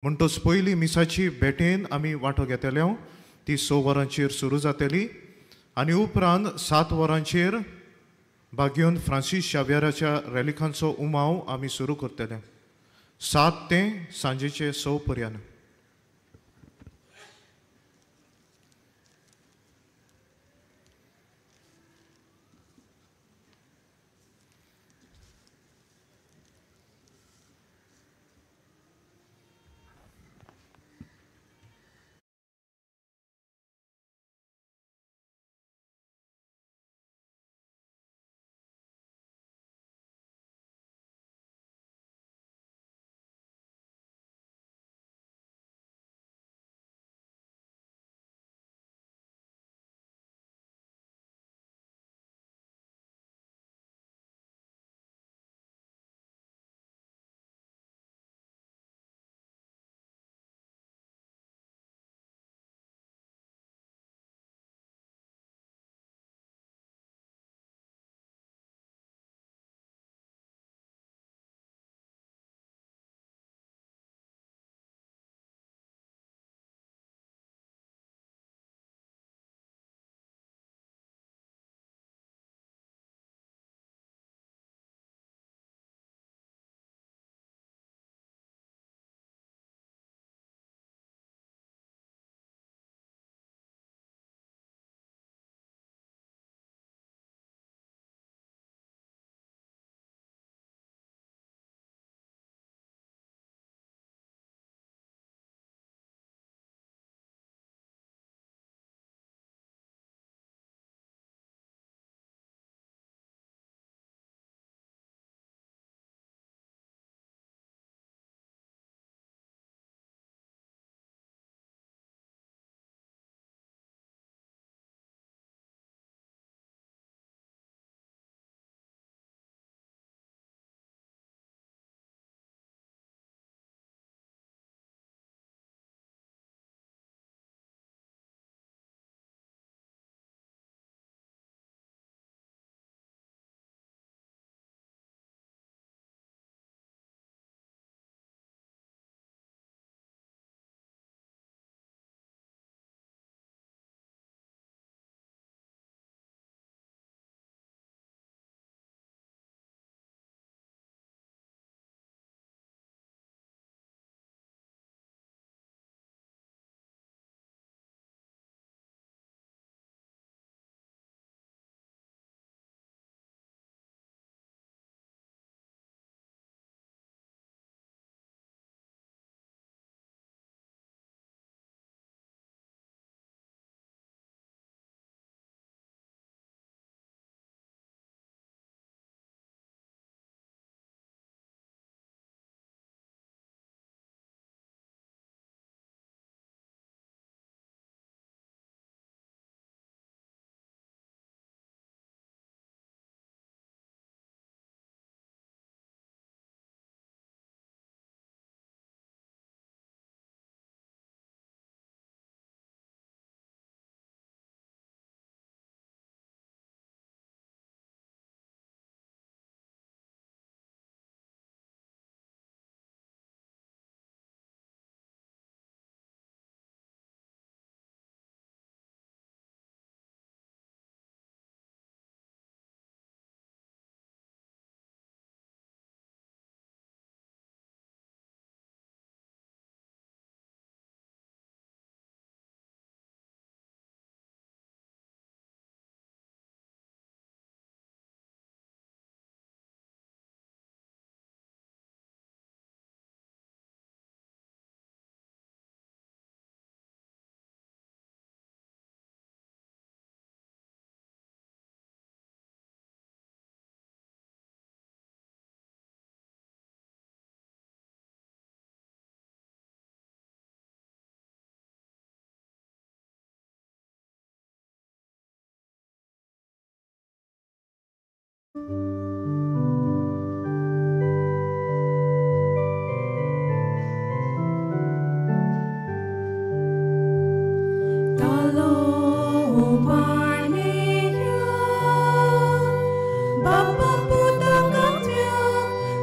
म्हणटच पयली मिसाची भेटेन आमी वांटो घेतले, ती 6 वरांचेर सुरू जातली आनी उपरांत 7 वरांचेर बागयोन फ्रांसीस शाव्याराच्या रेलिकांचो उमाव आमी सुरू करतले, 7 ते सांजेचे 6 पर्यंत.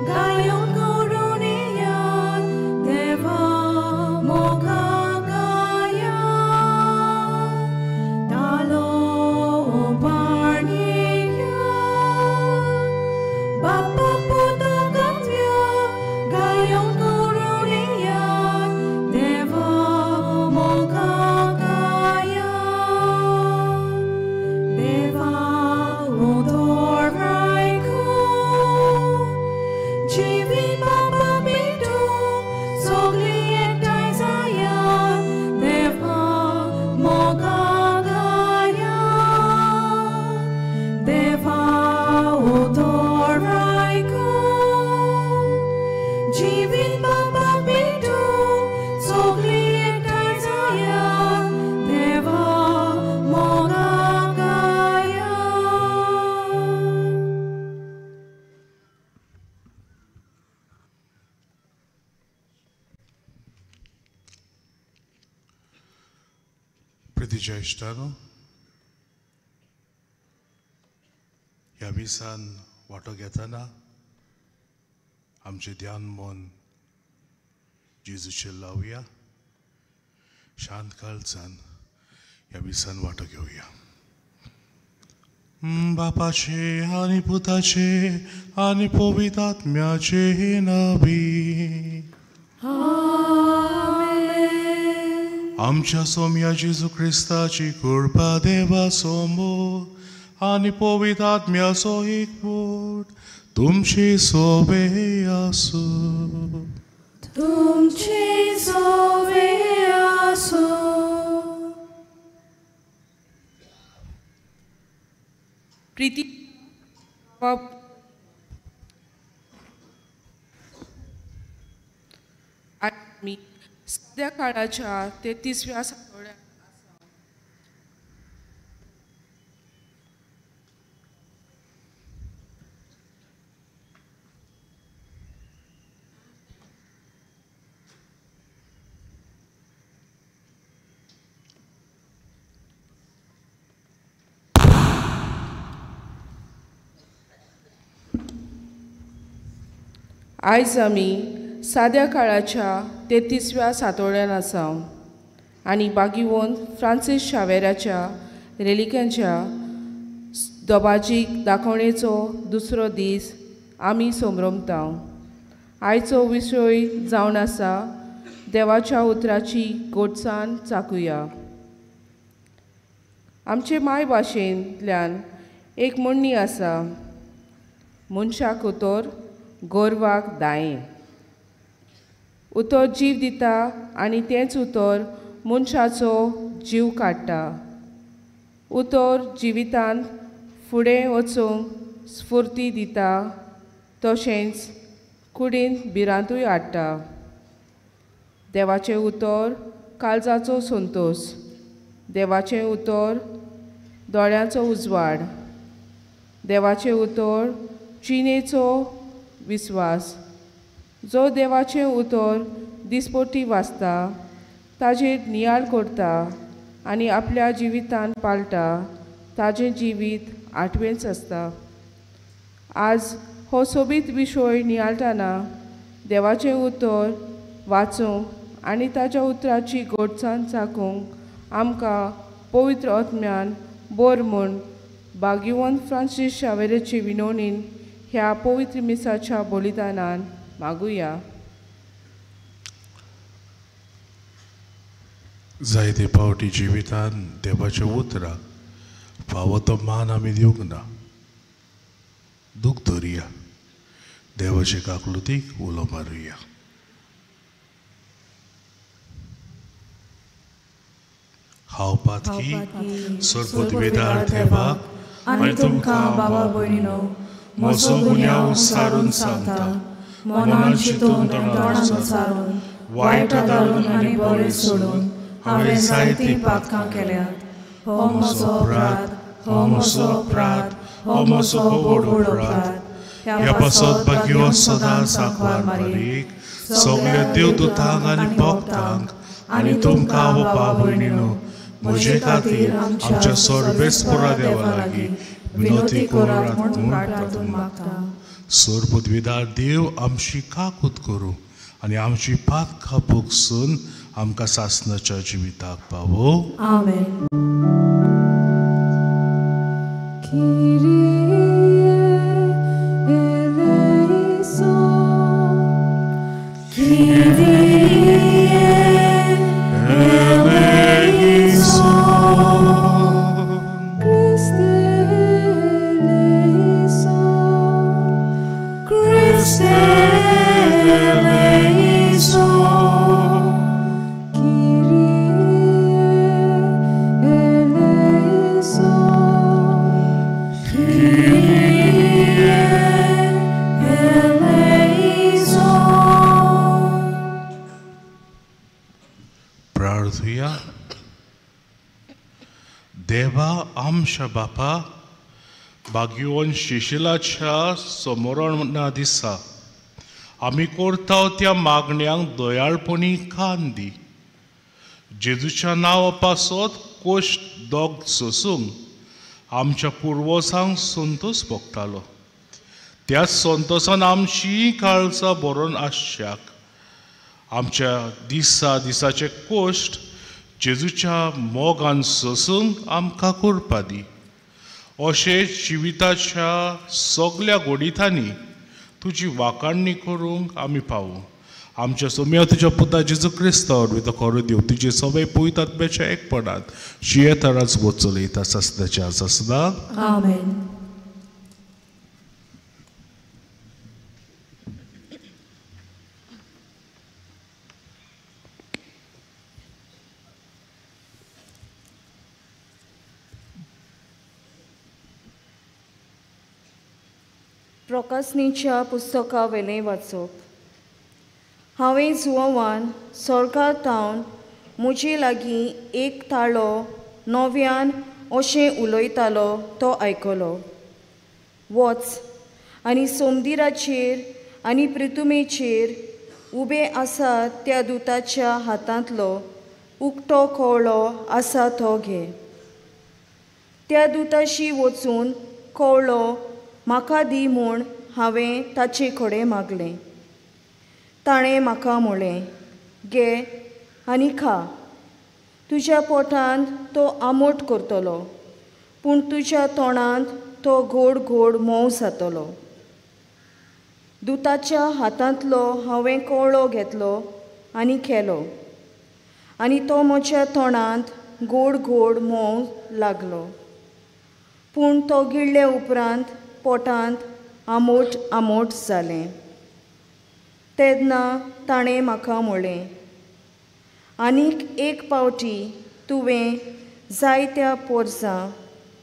Gayong koroniyan, Deva. प्रितीच्या इश्टानो, ह्या मिसान वांटो घेतना आमचें ध्यान मन जेजूचेर लावया. शांत काळजान ह्या मिसान वांटो घेवया. बापाचे आनी पुताचे आनी पवित्र आत्म्याचे नांवी. आमच्या सोम्या जेजू क्रिस्ताची कृपा, देवाचो मोग आनी पवित्र आत्म्याचो एकवट तुमचे सोबे आसूं. तुमचे सोबे आसूं. प्रीती आमी सद्या काळाच्या 33व्या आठवड्यात आसा. आयज आमी साद्या काळाच्या 33व्या सातोड्यान आसा आनी बागीवोन फ्रांसीस शावेराच्या रेलिकांच्या दबाजीक दाखोवणेचो दुसरो दीस आमी संभ्रमता. आयचो विशय जावन आसा देवाच्या उतराची गोडसाण चाकुया. आमचे मायभाशेंतल्यान एक म्हणणी आसा, मनशाक उतर गोरवाक दायें. उतर जीव दिता आनी तेंच उतर मनशाचो जीव काडटा. उतर जिवितांत फुडें वचूंक स्फुर्ती दिता, तशेंच कुडींत भिरांतूय हाडटा. देवाचें उतर काळजाचो संतोश, देवाचें उतर दोळ्यांचो उजवाड, देवाचें उतर जिणेचो विस्वास. जो देवाचें उतर दिसपट्टी वाचता, ताजेर नियाळ करता आनी आपल्या जिवितान पाळटा, ताजें जिवीत आठवेंच आसता. आज हो सोबीत विशय नियाळटना देवाचें उतर वाचूंक आनी ताच्या उतराची गोडसाण चाकूंक आमकां पवित्र आत्म्यान बोर म्हूण भाग्यवंत फ्रांसीस शावेराचे विनवणीन ह्या पवित्र मिसाच्या बलिदानान मागुया. जायते पावटी जिवितान देवाच्या उतराक फावो तो मान आमी दिवंक ना. दूख धरुया, देवाचे काकलुतीक उलो मारुया. हांव पातकी सरपदवीदार देवाक आनी तुमकां बाबा भयणीनो म्हजो गुन्यांव सारून सांगता. मनान चिंतून तोंडान सारून वायट आदारून आनी बरें सोडून हांवें जायतीं पातकां केल्यात. हो म्हजो अपराध, हो म्हजो अपराध, हो म्हजो व्हड अपराध. ह्या पासत भाग्यो सदां सांकवार मारीक सगल्या देवदूतांक आनी भक्तांक आनी तुमकां हो भयणीनो म्हजे खातीर आमच्या सर्वेस्परा देवा लागीं विनवती करात म्हूण प्रार्थना मागता. सरपदवीदार देव आमची काकूत करूं आनी आमची पातकां भोगसून आमकां सासणाच्या जिविताक पावो. आमेन. देवा आमच्या बापा, भाग्यवान शिशिलाच्या समोरणा दिसा आमी करता त्या मागण्यांक दयाळपणी कान दी. जेजूच्या नांवा पासत कोश्ट दोग सोसूंक आमच्या पुर्वजांक संतोस भोगतालो. त्याच संतोसान आमची काळजां बरोवन आसच्याक आमच्या दिसा दिसाचे कोश्ट जेजूच्या मोगान सोसूंक आमकां करपा दी. अशें जिविताच्या सगल्या गोडितांनी तुजी वाखाणणी करूंक आमी पावूं. आमच्या सोम्या तुज्या पुता जेजू क्रिस्ता वरवीं तो करूं दिवं. तुजे सगळे पवित्र आत्म्याच्या एकपणांत जियेतनाच वच चलयता सदांच्या सदां. आमेन. प्रकाशनीच्या पुस्तका वेलें वाचप. हांवें जुवान सरकार तावन म्हजे लागीं एक ताळो नव्यान अशें उलयतालो तो आयकलो. वच आनी सोमदिराचेर आनी प्रितुमेचेर उबे आसा त्या दुताच्या हातांतलो उक्तो कवळो आसा तो घे. त्या दुताशी वचून कवळो म्हाका दी म्हूण हांवें ताचे कडेन मागलें. ताणें म्हाका म्हळें, घे आनी खा, तुज्या पोटांत तो आमोट करतलो, पूण तुज्या तोंडांत तो गोड गोड मोव जातलो. दुताच्या हातांतलो हांवें कवळो घेतलो आनी खेलो आनी तो म्हज्या तोंडांत गोड गोड मोव लागलो, पूण तो गिळ्ळे उपरांत पोटांत आमोट आमोट जालें. तेन्ना ताणें म्हाका म्हळें, आनीक एक पावटी तुवें जायत्या पोरसां,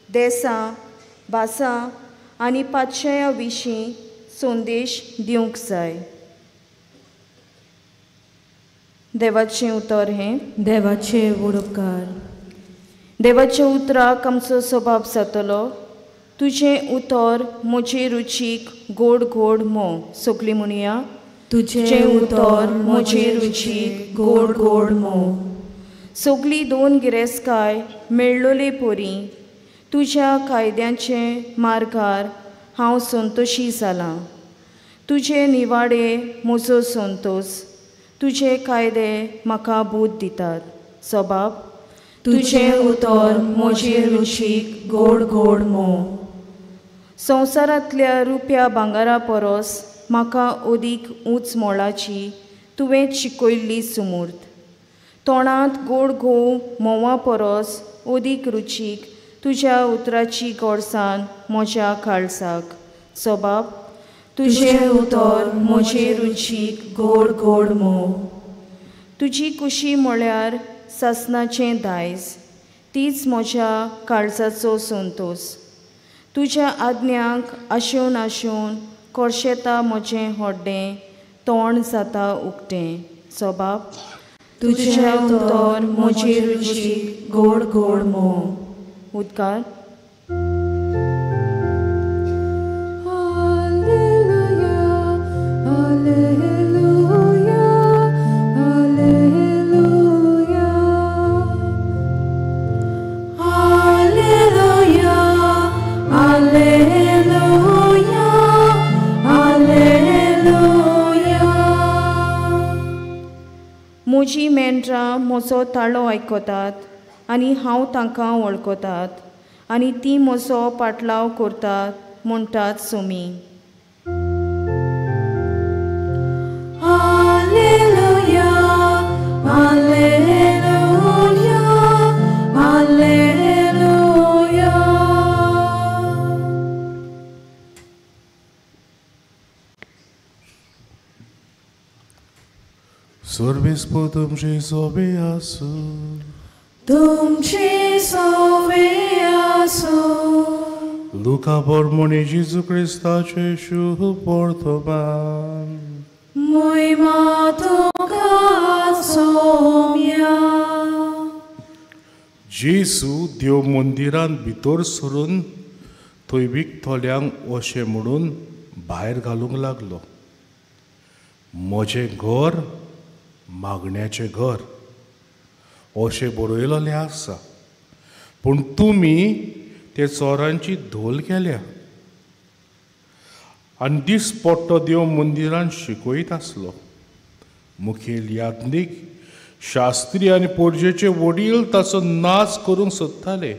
देसां, भासां आनी पातशाया विशीं संदेश दिवंक जाय. देवाचें उतर हें. देवाचें उपकार. देवाच्या उतराक आमचो स्वभाव जातलो. तुजें उतर म्हजे रुचीक गोड गोड मोव. सगळीं म्हणया, तुजें उतर म्हजे रुचीक गोड गोड मोव. सगळी दोन गिरेस्तकाय मेळ्ळोले पोरी तुज्या कायद्याचे मार्गार हांव संतोशी जालां. तुजे निवाडे म्हजो संतोस, तुजे कायदे म्हाका बूद दितात. स्वभाव. तुजें उतर म्हजे रुचीक गोड गोड मोव. संवसारांतल्या रुप्या भांगरा परस म्हाका अदीक ऊंच मोलाची तुवें शिकयल्ली सुमूर्त. तोंडांत गोड घोव म्होंवा परस अदीक रुचीक तुज्या उतराची गोडसाण म्हज्या काळजाक. स्वभाव. तुजें उतर म्हजे रुचीक गोड गोड मोव. तुजी कुशी म्हळ्यार सासणाचें दायज, तीच म्हज्या काळजाचो संतोस. तुज्या आज्ञांक आशेवन आशेवन कोरशेता म्हजें होड्डें, तोंड जाता उक्तें. स्वभाव. तुजें उतर म्हजे रुचीक गोड गोड मोव. उदकार. म्हजी मेंढरां म्हजो ताळो आयकतात आनी हांव तांकां वळखतात आनी ती म्हजो पाटलाव करतात म्हणटात सुमी. Hallelujah, hallelujah, hallelujah. सर्वेस्पो तुमचे सोबे आसूं. तुमचे सोबे आसूं. लुका बरमणी जेजू क्रिस्ताचे शुभ वर्तमान. महिमा तुका सोम्या. जेजू देव मंदिरांत भितर सरून थंय विकतल्यांक अशें म्हणून भायर घालूंक लागलो, म्हजें घर मागण्याचें घर अशें बरयलेलें आसा, पूण तुमी ते चोरांची धोल केल्या. आनी दीस पडटो देव मंदिरान शिकयत आसलो. मुखेल याज्ञीक, शास्त्री आनी पोरजेचे वडील ताचो नाच करूंक सोदताले,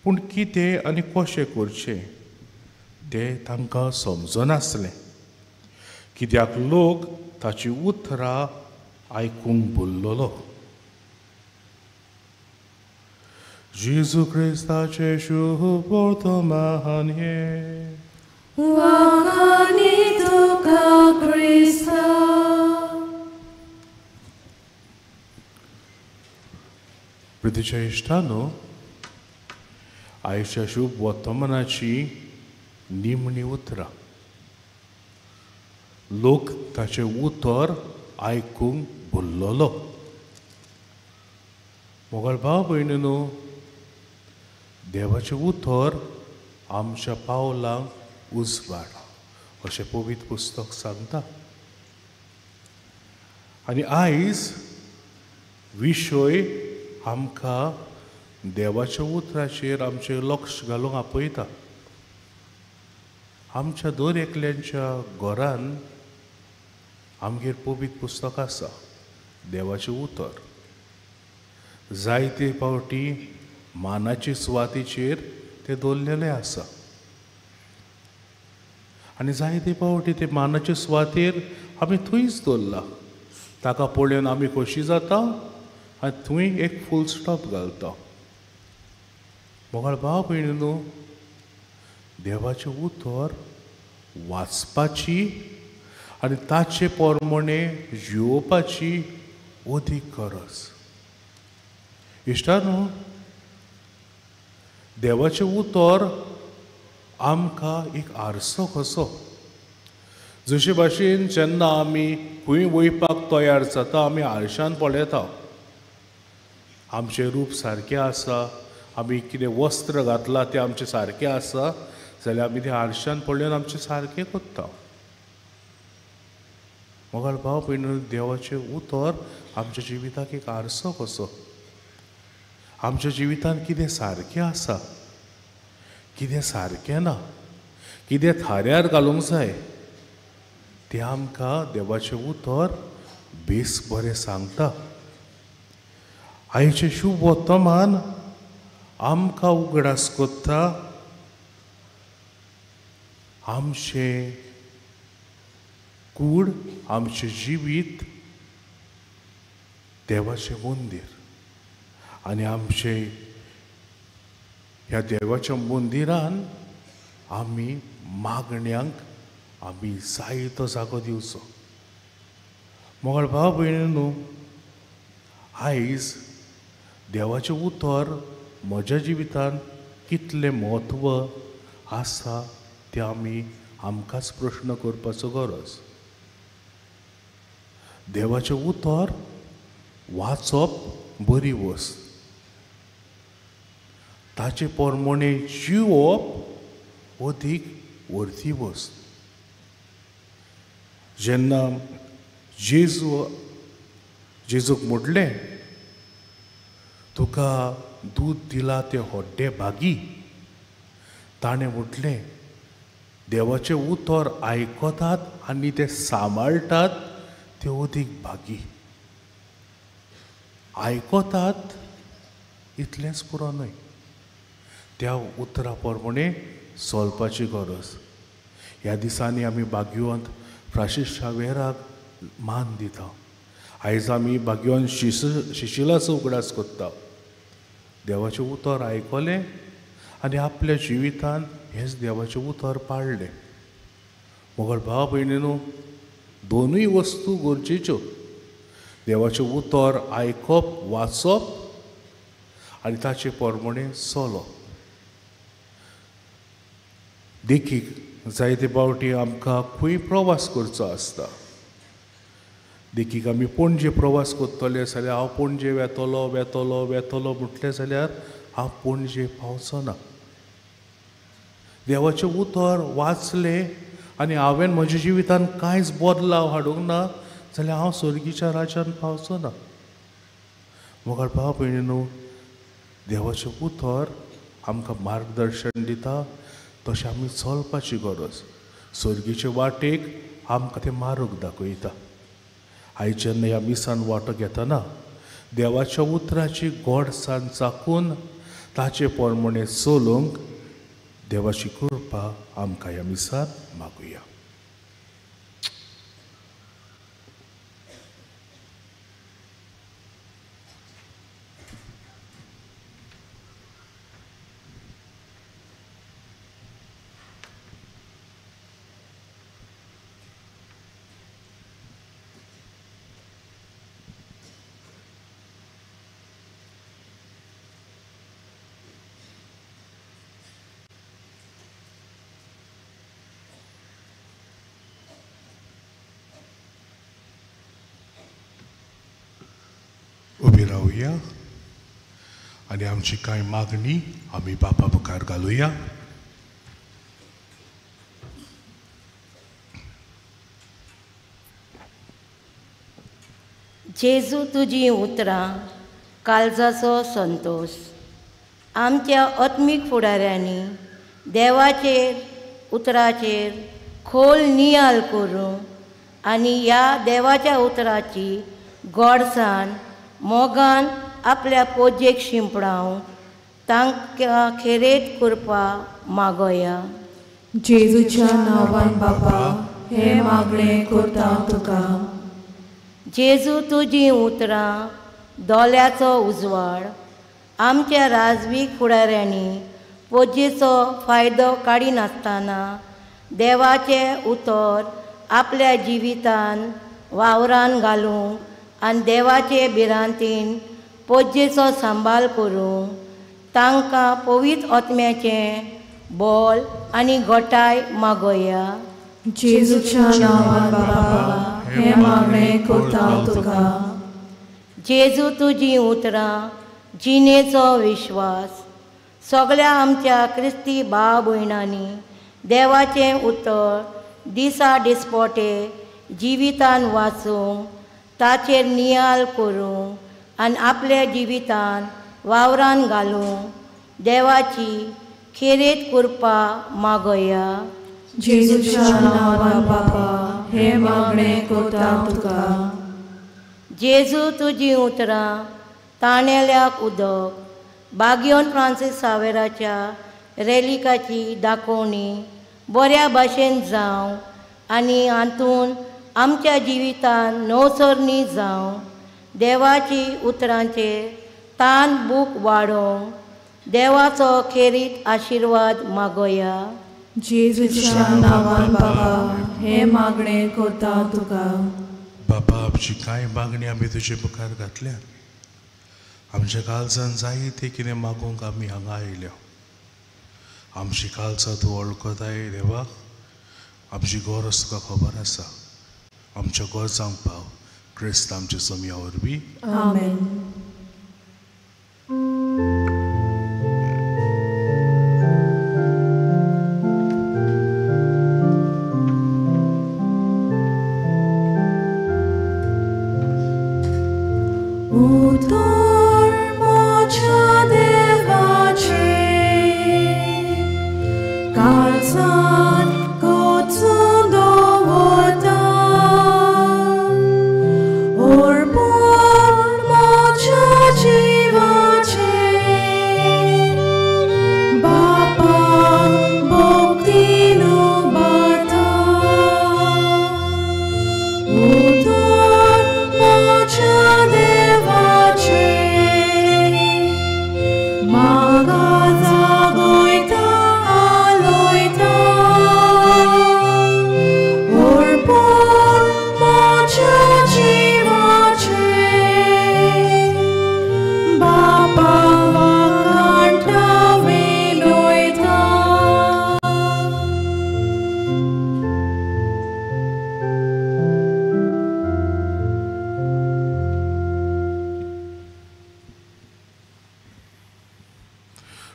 पूण कितें आनी कशें करचें तें तांकां समजनासलें, कित्याक लोक ताची उतरां आयकूंक भुल्लोलो. जेजू क्रिस्ताचें शुभ वर्तमान हें. वाखाणी तुका क्रिस्ता. प्रितीच्या इश्टानो, आयच्या शुभ वर्तमानाची निमणी उतरां. लोक ताचें उतर आयकूंक भुल्लोलो. मोगाळ भाव भयणीनो, देवाचें उतर आमच्या पावलांक उजवाड अशें पवित्र पुस्तक सांगता. आनी आयज विशय आमकां देवाच्या उतराचेर आमचें लक्ष घालूंक आपयता. आमच्या दर एकल्यांच्या घरान आमगेर पवित्र पुस्तक आसा, देवाचें उतर. जायते फावटी मानाचे सुवातेचेर तें दवरलेलें आसा आनी जायते फावटी ते मानाचे सुवातेर आमी थंयच दवरला. ताका पळोवन आमी खोशी जाता आनी थंय एक फूल स्टॉप घालता. मोगाळ भाव भयणी न्हू, देवाचें उतर वाचपाची आनी ताचे प्रमाणे जिवोवपाची अदीक गरज. इश्टानो, देवाचें उतर आमकां एक आरसो कसो. जशे भाशेन जेन्ना आमी खंय वयपाक तयार जाता आमी आरशान पळयता, आमचें रूप सारकें आसा, आमी कितें वस्त्र घातलां तें आमचें सारकें आसा जाल्यार आमी तें आरशान पळोवन आमचें सारकें करता. मोगाळ भाव भयणी, देवाचें उतर आमच्या जिविताक एक आरसो कसो. आमच्या जिवितांत कितें सारकें आसा, कितें सारकें ना, कितें थाऱ्यार घालूंक जाय तें आमकां देवाचें उतर बेस बरें सांगता. आयचें शुभ वर्तमान आमकां उगडास करता आमचें कूड, आमचें जिवीत देवाचें मंदीर आनी आमचें ह्या देवाच्या मंदिरान आमी मागण्यांक आमी जायतो जागो दिवचो. मोगाळ भाव भयणी न्हू, आयज देवाचें उतर म्हज्या जिवितांत कितलें म्हत्व आसा तें आमी आमकांच प्रश्न करपाचो गरज. देवाचें उतर वाचप बरी वस्त, ताचे प्रमाणे जिवप अदीक वर्ती वस्त. जेन्ना जेजूक म्हटलें तुका दूद दिलां तें हड्डें भागी, ताणें म्हटलें देवाचें उतर आयकतात आनी तें सांबाळटात ते अदीक भागी. आयकतात इतलेंच पुरो न्हय, त्या उतरा प्रमाणे चलपाची गरज. ह्या दिसांनी आमी बागयोंत फ्रांसीस शावेराक मान दिता. आयज आमी बागयोन शिशिलाचो उगडास करता. देवाचें उतर आयकलें आनी आपल्या जिवितान हेंच देवाचें उतर पाळ्ळें. मोगाळ भाव भयणी न्हू, दोनूय वस्तू गरजेच्यो, देवाचें उतर आयकप, वाचप आनी ताचे प्रमाणे चलप. देखीक जायते फावटी आमकां खंय प्रवास करचो आसता. देखीक आमी पणजे प्रवास करतले जाल्यार हांव पणजे वेतलो वेतलो वेतलो म्हटलें जाल्यार हांव पणजे पावचो ना. देवाचें उतर वाचलें आनी हांवें म्हज्या जिवितांत कांयच बदलाव हाडूंक ना जाल्यार हांव स्वर्गीच्या राज्यांत पावचो ना. मोगाळ भाव भयणी न्हू, देवाचें उतर आमकां मार्गदर्शन दिता, तशें आमी चलपाची गरज. सर्गीचे वाटेक आमकां तें मार्ग दाखयता. आयज जेन्ना ह्या मिसान वांटो घेतना देवाच्या उतराची गोडसाण चाकून ताचे प्रमाणे चलूंक देवाची कृपा आमकां ह्या मिसान मागुया. उबी रावया आनी आमची कांय मागणी आमी बापा मुखार घालुया. जेजू तुजी उतरां काळजाचो संतोश. आमच्या आत्मीक फुडाऱ्यांनी देवाचेर उतराचेर खोल नियाळ करूं आनी ह्या देवाच्या उतराची गोडसाण मोगान आपल्या पोजेक शिंपडावन तांकां खेरीत करपाक मागोया. जेजूच्या नांवान बापा हे मागणें करता तुका. जेजू तुजीं उतरां दोल्याचो उजवाड. आमच्या राजवीक फुडाऱ्यांनी पोजेचो फायदो काडिनासतना देवाचें उतर आपल्या जिवितान वावरान घालूंक आनी देवाचे भिरांतीन पोजेचो सांबाळ करूंक तांकां पवित्र आत्म्याचें बोल आनी गोटाय मागोया. जेजूच्या नांवान बाबा हें मागणें करता तुका. जेजू तुजीं उतरां जिणेचो विश्वास. सगळ्या आमच्या क्रिस्ती भाव भयणांनी देवाचें उतर दिसा दिसपोटे जिवितान वाचूंक, ताचेर नियाळ करूंक आनी आपल्या जिवितान वावरान घालूंक देवाची खेरीत कृपा मागोया. जेजूच्या नांवान बापा हें मागणें करता तुका. जेजू तुजीं उतरां ताणेल्याक उदक. बागियोन फ्रांसीस सावेराच्या रेलिकाची दाखोवणी बऱ्या भाशेन जावं आनी हातून आमच्या जिवितान नवसरणी जावं. देवाची उतरांचेर तान बूक वाडोवंक देवाचो खेरीत आशिर्वाद मागोया. जेजूच्या नांवान बाबा हें मागणें करता तुका. बाबा आमची कांय मागणी आमी तुजे मुखार घातल्या. आमच्या काळजान जाय तें कितें मागूंक आमी हांगा आयल्या. आमची काळजां तूं वळखताय देवा. आमची गरज तुका खबर आसा. आमच्या गरजांक पाव क्रिस्त आमच्या सोम्या वरवीं. आमेन. उतर म्हज्या देवाचें काळजांत कोचून दवरता, अर्पण म्हज्या जिवाचें बापा भक्तीन उबारता. उतर म्हज्या देवाचें म्हाका जागयता आलयता, अर्पण म्हज्या जिवाचें बापा वांगडा विनयता.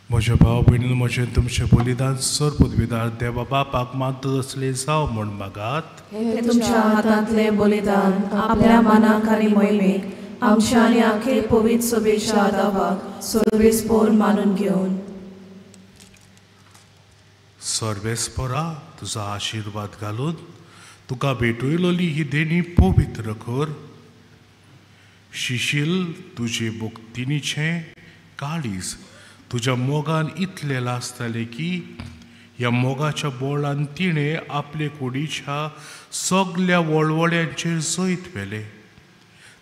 म्हज्या भाव भयणीन म्हजें तुमचें बलिदान सर्वपदवीदार देवा बापाक मानता तसलें जावं म्हूण मागात. हे तुमच्या हातांतलें बलिदान आपल्या मनाक आनी मोहिमेक आमच्या आनी आखे पवित्र सभेच्या आदावाक सर्वेस्पोर मानून घेवन. सर्वेस्पोरा तुजो आशिर्वाद घालून तुका भेटयलोली ही देणी पवित्र कर. शिशील तुजे भक्तिनीचें काळीज तुज्या मोगान इतलें लासतालें की ह्या मोगाच्या बोळान तिणें आपले कुडीच्या सगल्या वळवळ्यांचेर जैत व्हेलें.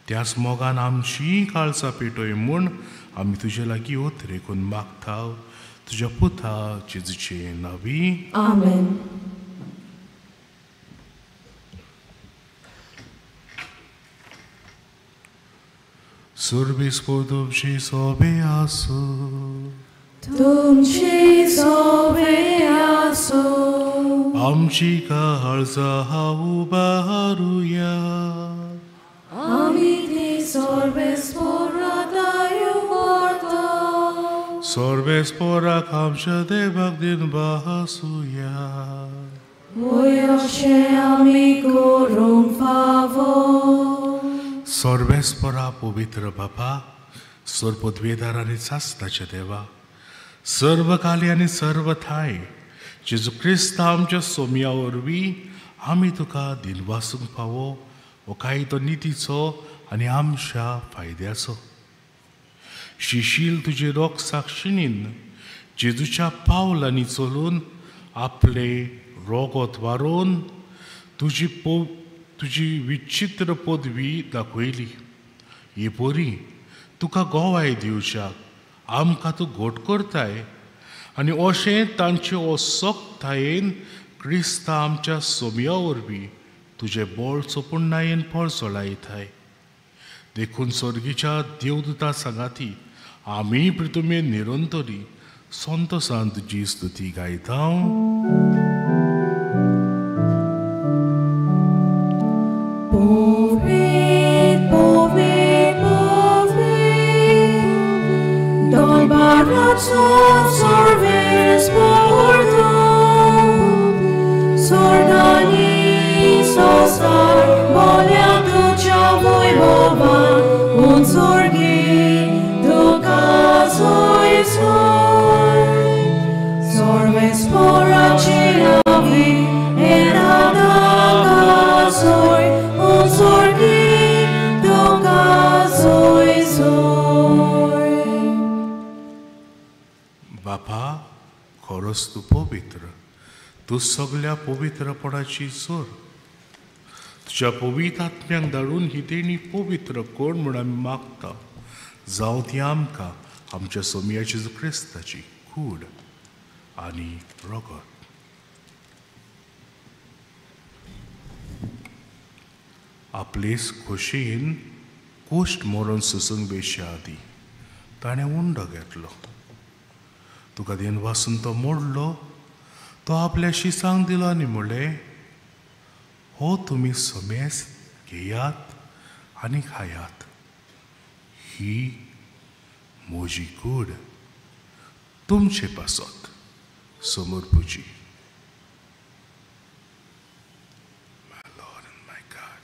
त्याच मोगान आमचीय काळजां पेटय म्हूण आमी तुजे लागीं उतरेकून मागता, तुज्या पुता जेजूचे नांवी. आमेन. सर्वेस्पोर तुमचे सोबे आसूं. तुमचे सोबे आसूं. आमची काळजां उबारुया. आमी ती सर्वेस्पोरा उबारता. सर्वेस्पोराक आमच्या देवाक दिन भासुया. वय अशें आमी करूंक फावो. सर्वेस्पोरा पवित्र बापा, सर्वपदवेदार आनी सासणाच्या देवा, सर्व काली आनी सर्व ठांय जेजू क्रिस्त आमच्या सोम्या वरवीं आमी तुका दिनवासूंक फावो हो कायदो नितीचो आनी आमच्या फायद्याचो. शिशील तुजे रोग साक्षिणीन जेजूच्या पावलांनी चलून आपले रोगोत वारोवन तुजी विचित्र पदवी दाखयली. ही परी तुका गोवाय दिवच्याक आमकां तूं घट करताय आनी अशें तांचे असक्तायेन क्रिस्ता आमच्या सोम्या वरवीं तुजें बळ चोपुण्णायेन पर्जळायताय. देखून सर्गीच्या देवदूता सांगाती आमी प्रितुमे निरंतरी संतोसान तुजी स्तुती गायता. बापा, खरोच तूं पवित्र, तूं सगल्या पवित्रपणाची जोर. तुज्या पवित्र आत्म्यांक धाडून ही देणी पवित्र कर म्हूण आमी मागता. जावं ती आमकां आमच्या सोम्या जेजू क्रिस्ताची कूड आनी रगत. आपलेच खोशयेन कोश्ट मरण सोसूंक बेशा आदीं ताणें उंडो घेतलो. तुका दिनवासून तो मोडलो, तो आपल्या शिसांक दिलो आनी म्हणलें, हो तुमी समेस घेयात आनी खायात, ही म्हजी कूड तुमचे पासत समर्पुची. My Lord and my God.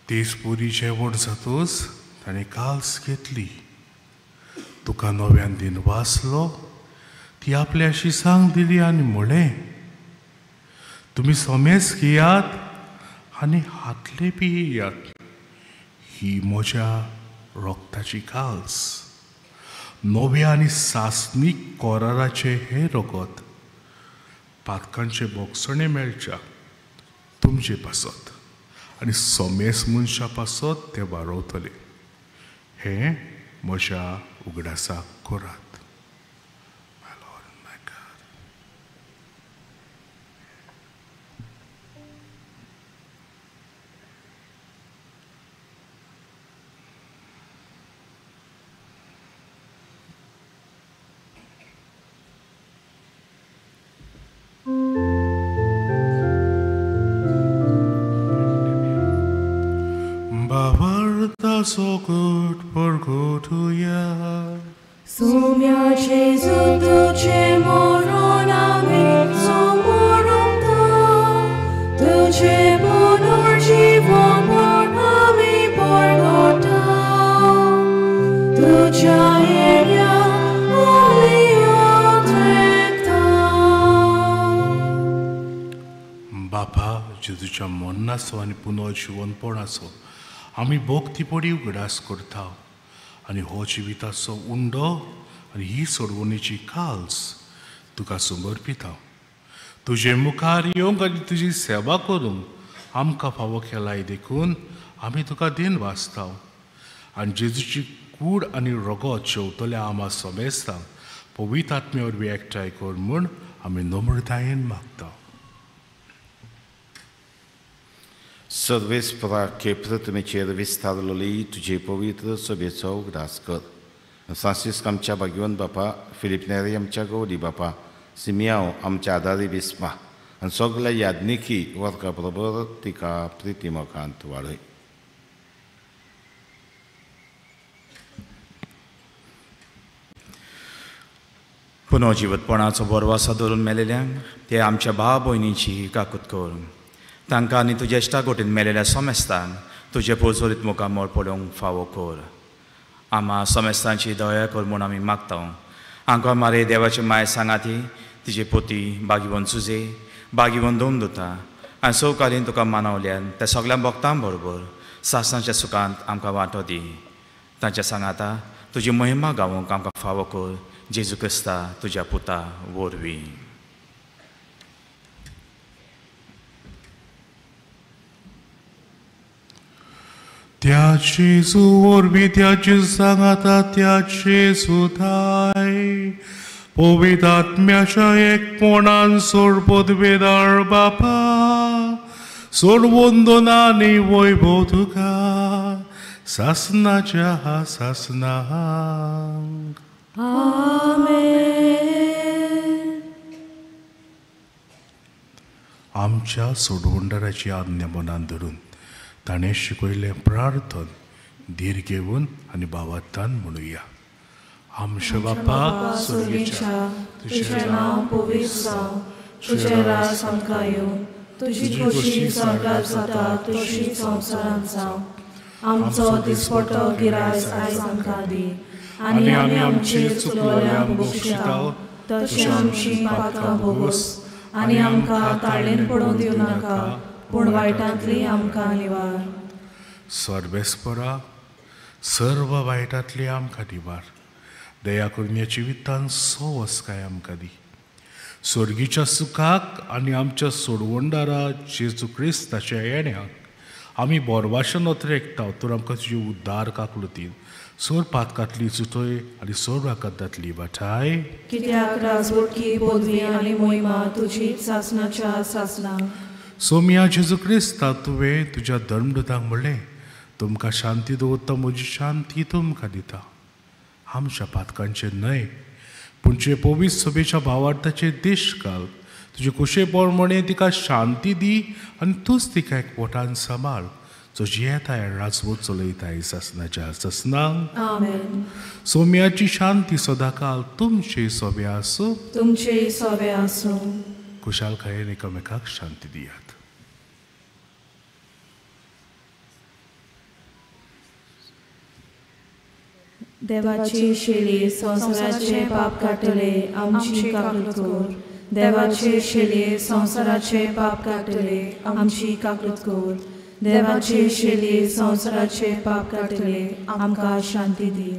तेच पुरी जेवण जातूच ताणें काल्स घेतली, तुका नव्यान दिन वाचलो, ती आपल्या शिसांक दिली आनी म्हणलें, तुमी समेस घेयात आनी हातले पियात, ही म्हज्या रोगताची काल्स, नव्या आनी सासणीक कोराराचें हें रगत पातकांचे बोगसणें मेळच्या तुमचे पासत आनी समेस मनशा पासत ते वारोवतले. हें म्हज्या उगडासाक करात. My Lord and my God. सोगट परगोटुया. Saumya जेजू तुझे मरण आमी समोरता, तुझे पुनर्जीवनपण आमी परगटा, तुझ्या येण्या आमी अत्रेकता. बापा, जेजूच्या मरणाचो आनी पुनर्जीवनपणाचो आमी भक्तीपणी उगडास करता आनी हो जिविताचो उंडो आनी ही सोडवणेची काल्स तुका समर्पिता. तुजे मुखार येवंक आनी तुजी सेवा करूंक आमकां फावो केलाय देखून आमी तुका दिन वाचता. आनी जेजूची कूड आनी रगत शेवतल्या आमा समेस्तांक पवित्र आत्म्या वरवीं एकठांय कर म्हूण आमी नम्रतायेन मागता. सर्वेस्परा प्रतिमेचेर विस्तारलोली तुजे पवित्र सभेचो उगडास कर. फ्रांसिस्क आमच्या भाग्यवंत बापा, फिलीप नेरी आमच्या गौरी बापा, सिमियांव आमच्या आदारी बिस्पा आनी सगल्या याज्ञिकी वर्गा बरोबर तिका प्रितीमोगांत वाडय. पुनर्जिवतपणाचो बरवासो धरून मेलेल्यांक ते आमच्या भाव भयणीची काकूत कर. तांकां आनी तुज्या इश्टागोटीन मेलेल्या सोमेस्तांक तुजे पोजोरीत मुखामळ पळोवंक फावो कर. आमा सोमेस्तांची दया कर म्हूण आमी मागता. आमकां मारे देवाची माय सांगाती तिजे पोती बागीवन सुजे बागीवन दोन दुता आनी सवकारीन तुका मानवल्यान त्या सगळ्या भक्तां बरोबर सासणाच्या सुखांत आमकां वांटो दी. तांच्या सांगाता तुजी महिमा गावोंक आमकां फावो कर, जेजू क्रिस्ता तुज्या पुता वरवीं. त्या जेजू वरवीं, त्या जेजू सांगाता, त्या जेजू थाय पवित्र आत्म्याच्या एकपणान सोडपदवेदार बापा, सोडवंदनानी वैभव तुका सासनाच्या सासनाक. आमेन. आमच्या सोडवंडाराची आज्ञा मनान धरून ताणें शिकयल्लें प्रार्थन धीर घेवन आनी भावार्थान म्हणुया. आमच्या बापा स्वर्गीच्या, तुजें नांव पवित्र जावं, तुजें राज आमकां येवं, तुजी खोशी स्वर्गार जाता तशी संवसारांत जावं. आमचो दिसपटो गिरायस आयज आमकां दी आनी आमी आमची चुकलोल्यांक बक्षिता तशें आमची पातकां भोगोस आनी आमकां ताळेन पडोवंक दिवं नाका, पूण वायटांतली आमकां निवार. सर्वेस्परा, सर्व वायटांतली आमकां निवार. दया करून ह्या जिवितान सवसकाय आमकां दी. स्वर्गीच्या सुखाक आनी आमच्या सोडवणदारा जेजू क्रिस्ताच्या येण्याक आमी बोरवाशन अत्रेकता तर आमकां तुजी उद्धार काकलुतीन सोर पातकांतली चुटय आनी सोर वाकांतली वाठाय. कित्याक राजवटकी पदवी आनी मोहिमा तुजी सासनाच्या सासना. सोम्या जेजू क्रिस्ता, तुवें तुज्या धर्मदूतांक म्हणलें, तुमकां शांती दवरता, म्हजी शांती तुमकां दिता. आमच्या पातकांचेर न्हय पूण जे पवित्र सभेच्या भावार्थाचे देश घाल. तुजे कुशे प्रमाणे तिका शांती दी आनी तूंच तिका एकवटान सांबाळ, जो जियेताय राजवट चलयताय सासनाच्या सासनाक. आमेन. सोम्याची शांती सदांकाल तुमचे सोबे आसूं, तुमचे सोबे आसूं. खुशालकायेन एकामेकाक शांती दियात. देवाची शेली संवसाराचे पाप काडटले, आमची काकूत कर. देवाची शेली संवसाराचे पाप काडटले, आमची काकूत कर. देवाची शेली संवसाराचे पाप काडटले, आमकां शांती दी.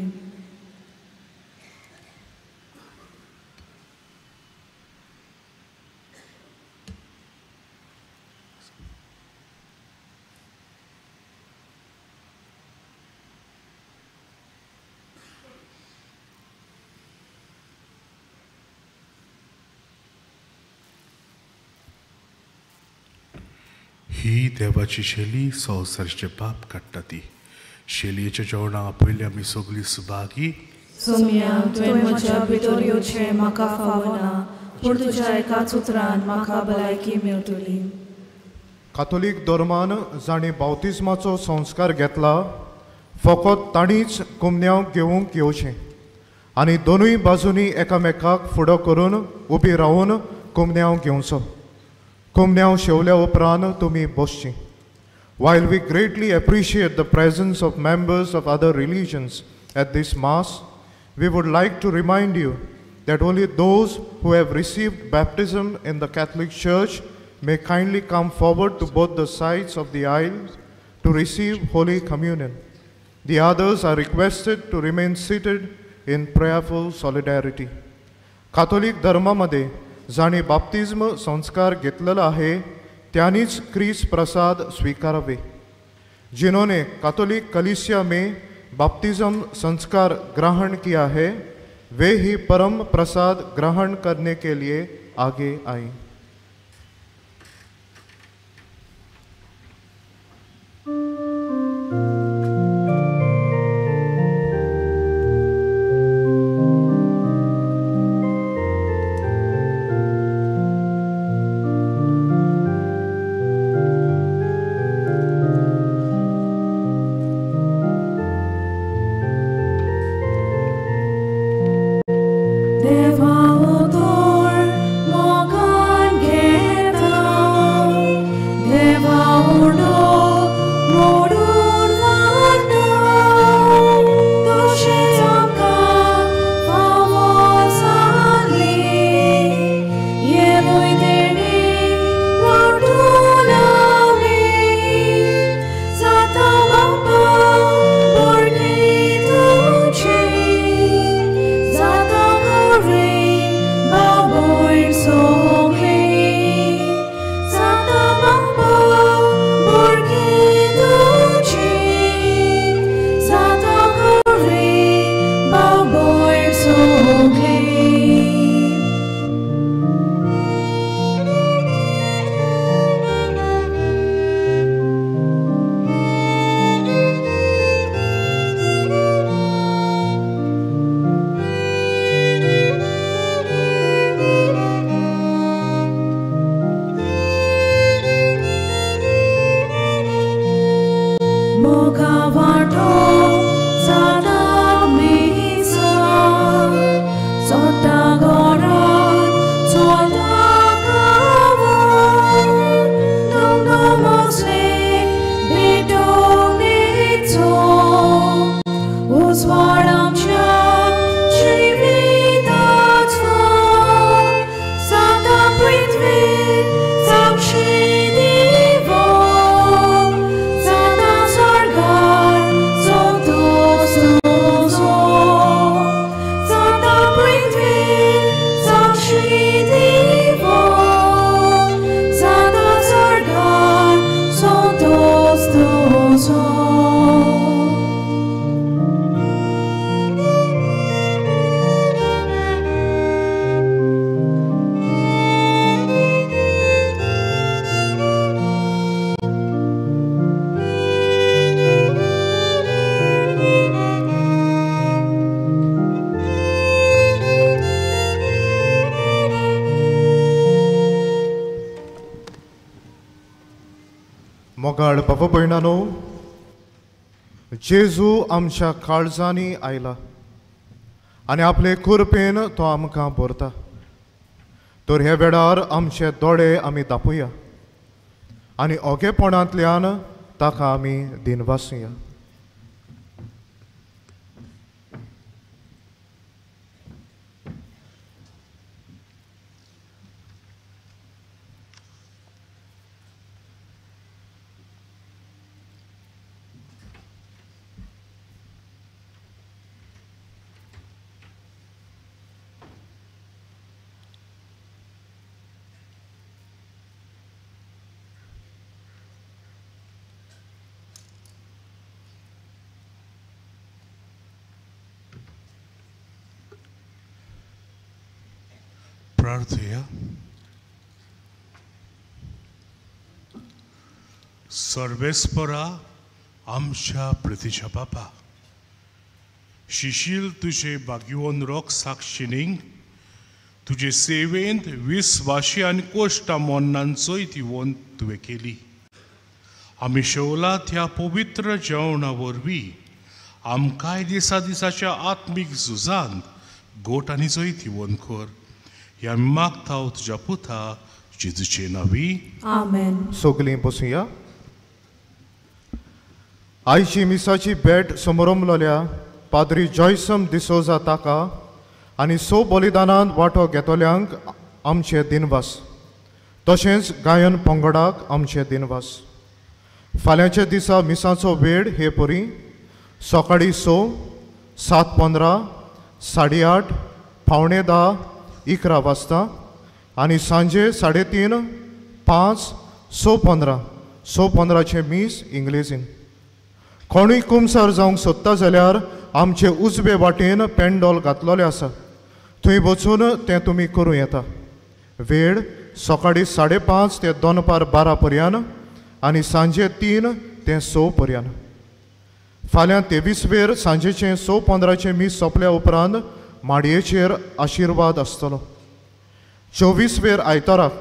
ही देवाची शेली संवसाराचे पाप काडटा ती. शेलयेच्या जेवणाक आपयले आमी सगळीं सुभागी. सोम्या, तुवें म्हज्या भितर येवचें म्हाका फावना, पूण तुज्या एकाच उतरान म्हाका भलायकी मेळटली. कातोलीक धर्मान जांणी बावतिज्माचो संस्कार घेतला, फकत तांणीच कुमन्यांव घेवंक येवचें आनी दोनूय बाजूंनी एकामेकाक फुडो करून उबी रावून कुमन्यांव घेवचो. कुमन्यांव शेवल्या उपरांत तुमी बसचीं. While we greatly appreciate the presence of members of other religions at this Mass, we would like to remind you that only those who have received baptism in the Catholic Church may kindly come forward to both the sides of the aisle to receive Holy Communion. The others are requested to remain seated in prayerful solidarity. Catholic धर्मामध्ये जांणी बाप्तिज्म संस्कार घेतलेलो आहे त्यांनीच crease प्रसाद स्वीकारावे. जिन्होंने Catholic कलीसिया में बाप्तिज्म संस्कार ग्रहण किया है वे ही परम प्रसाद ग्रहण करने के लिए आगे आए. Deva utor mogan geta, Deva uno modun vana, Tushe amka favosali, Yeloi deni wardulali, Zata bapa borni tuche, Zata kore baboin songli, Zata bapa borni tuche, Zata kore baboin songli. Moga vato zata misa, Sota gora solta kava, Dum dum osle bidong nitso, Usvaram cha jivitacho, Sata prithvi sakshi divo, Zata sargar santos tuzo, Zata prithvi sakshi divo, Zata sargar santos tuzo. मोगाळ बाबा भयणानो, जेजू आमच्या काळजांनी आयला आनी आपले कृपेन तो आमकां भरता. तर ह्या वेळार आमचे दोळे आमी दापुया आनी ओगेपणांतल्यान ताका आमी दिनवासुया. प्रार्थया. सर्वेस्परा आमच्या प्रतिच्या बापा, शिशील तुजे बागयोन रोग साक्षिणींक तुजे सेवेंत विस्वाशी आनी कोश्टा मोन्नांचोय दिवोन तुवें केली. आमी शेवला त्या पवित्र जेवणा वरवीं आमकांय दिसा दिसाच्या आत्मीक झुजांत गोट आनी जैत दिवन कर. हे आमी मागता तुज्या पुता जेजूचे नांवी. आमेन. सगळीं बसुया. आयची मिसाची भेट समरमलोल्या पाद्री जॉयसम डिसोजा ताका आनी स बलिदानांत वांटो घेतल्यांक आमचे दिनवास, तशेंच गायन पंगडाक आमचे दिनवास. फाल्यांच्या दिसा मिसाचो वेळ हे परी सकाळीं 6, 7:15, 8:30, 9:45, 11 वाजता आनी सांजे 3:30, 5, 6:15, 6:15 मीस इंग्लेजीन. कोणूय कुमसार जावंक सोदता जाल्यार आमचे उजवे वाटेन पेंडोल घातलेलें आसा, थंय वचून तें तुमी करूं येता. वेळ सकाळीं 5:30 ते दनपार 12 पर्यंत आनी सांजे 3 ते 6 पर्यंत. फाल्यां 23 वेर सांजेचें 6:15 मीस सोंपल्या उपरांत माडयेचेर आशिर्वाद आसतलो. 24 वेर आयताराक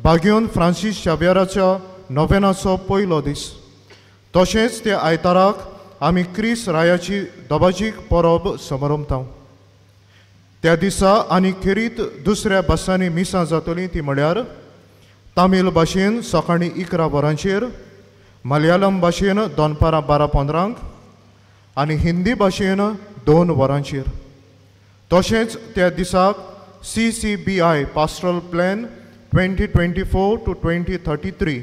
बाग्योन फ्रांसीस शाव्याराच्या नोवेनाचो पयलो दीस. तशेंच त्या आयताराक आमी क्रिस रायाची दबाजीक परब समरमता. त्या दिसा आनी खेरीत दुसऱ्या भासांनी मिसां जातलीं ती म्हळ्यार तामील भाशेन सकाळीं 11 वरांचेर, मलयालम भाशेन दनपारां 12:15 आनी हिंदी भाशेन 2 वरांचेर. तशेंच त्या दिसाक CCBI pastoral plan 2024 to 2033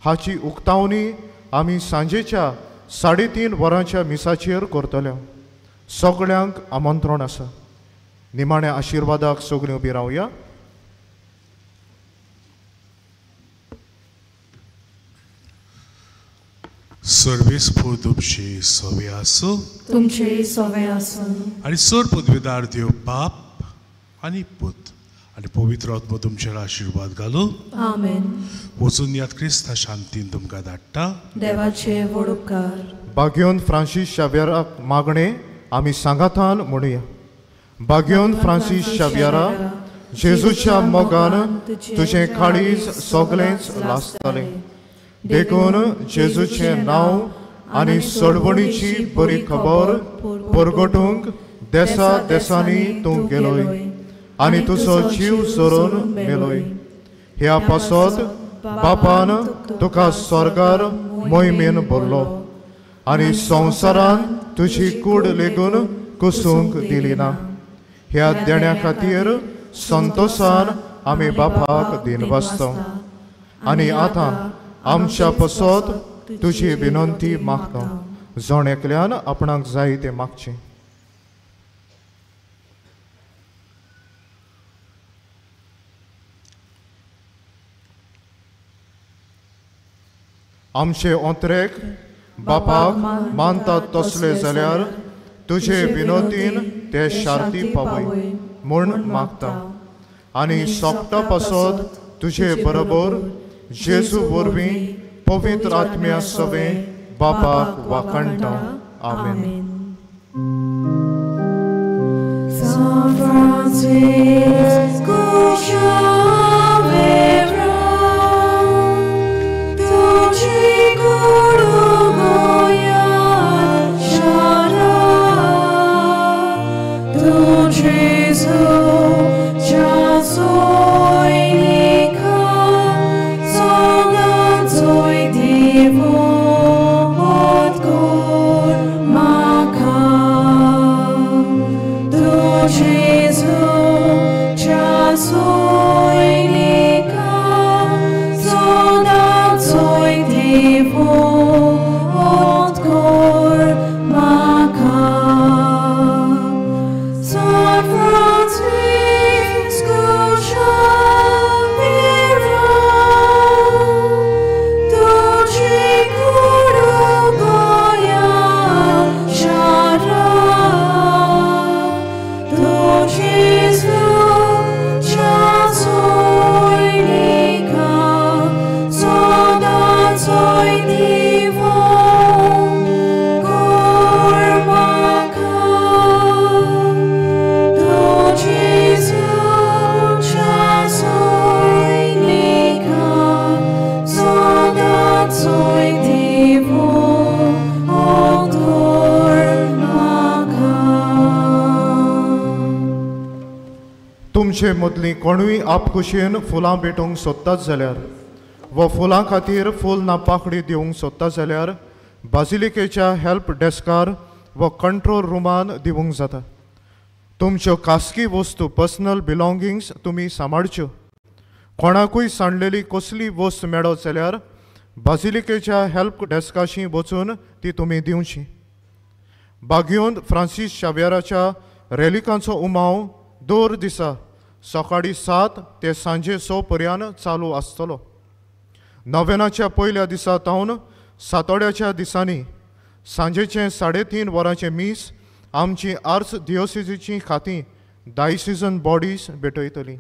हाची उक्तावणी आमी सांजेच्या 3:30 वरांच्या मिसाचेर करतले. सगळ्यांक आमंत्रण आसा. निमाण्या आशिर्वादाक सगळीं उबी रावया. सर्वेस्पोर तुमचे सवे आसूं, तुमचे सवे आसूं. आनी सर पदवीदार देव बाप आनी पूत आनी पवित्र आत्मो तुमचेर आशिर्वाद घालूं. आमेन. वचून याद क्रिस्ता शांतीन तुमकां धाडटा. देवाचे व्हड उपकार. बाग्योन फ्रांसीस शाव्याराक मागणें आमी सांगातान म्हणुया. बाग्योन फ्रांसीस शाव्यारा, जेजूच्या मोगान तुजें काळीज सगळेंच लासतलें, देखून जेजूचें नांव आनी सोडवणीची बरी खबर परगटूंक देसा देसांनी तूं गेलोय आनी तुजो जीव सोरून मेलोय. ह्या पासत बापान तुका स्वर्गार मोहिमेन भरलो आनी संवसारान तुजी कूड लेगून कुसूंक दिली ना. ह्या देण्या खातीर संतोसान आमी बापाक दिनवासता आनी आतां आमच्या पसत तुजी विनंती मागता. जण एकल्यान आपणाक जाय तें मागचें. आमचे ओंतरेक बापाक मानतात तसले जाल्यार तुजे विनोदीन ते शांती पावय म्हूण मागता आनी सोंपता पासत तुजे बरोबर जेजू वरवीं पवित्र आत्म्या सवें बापाक वाखाणटा. आमेन. Jesus, तुमचे मदलीं कोणूय आपखुशयेन फुलां भेटोवंक सोदतात जाल्यार वा फुलां खातीर फूल ना पाकडी दिवंक सोदता जाल्यार बाजिलिकेच्या हेल्प डेस्कार वा कंट्रोल रुमान दिवंक जाता. तुमच्यो खासगी वस्तू पर्सनल बिलोंगिंग्स तुमी सांबाळच्यो. कोणाकूय सांडलेली कसली वस्त मेळत जाल्यार बाजिलिकेच्या हेल्प डेस्काशी वचून ती तुमी दिवची. बागयोन फ्रांसीस शाव्यराच्या रेलिकांचो उमाव दर दिसा सकाळीं 7 ते सांजे 6 पर्यंत चालू आसतलो. नोवेनाच्या पयल्या दिसा तावन सातोड्याच्या दिसांनी सांजेचें 3:30 वरांचें मीस आमची आर्च दियोसिजीचीं खातीं डायसिजन बॉडीज भेटयतलीं.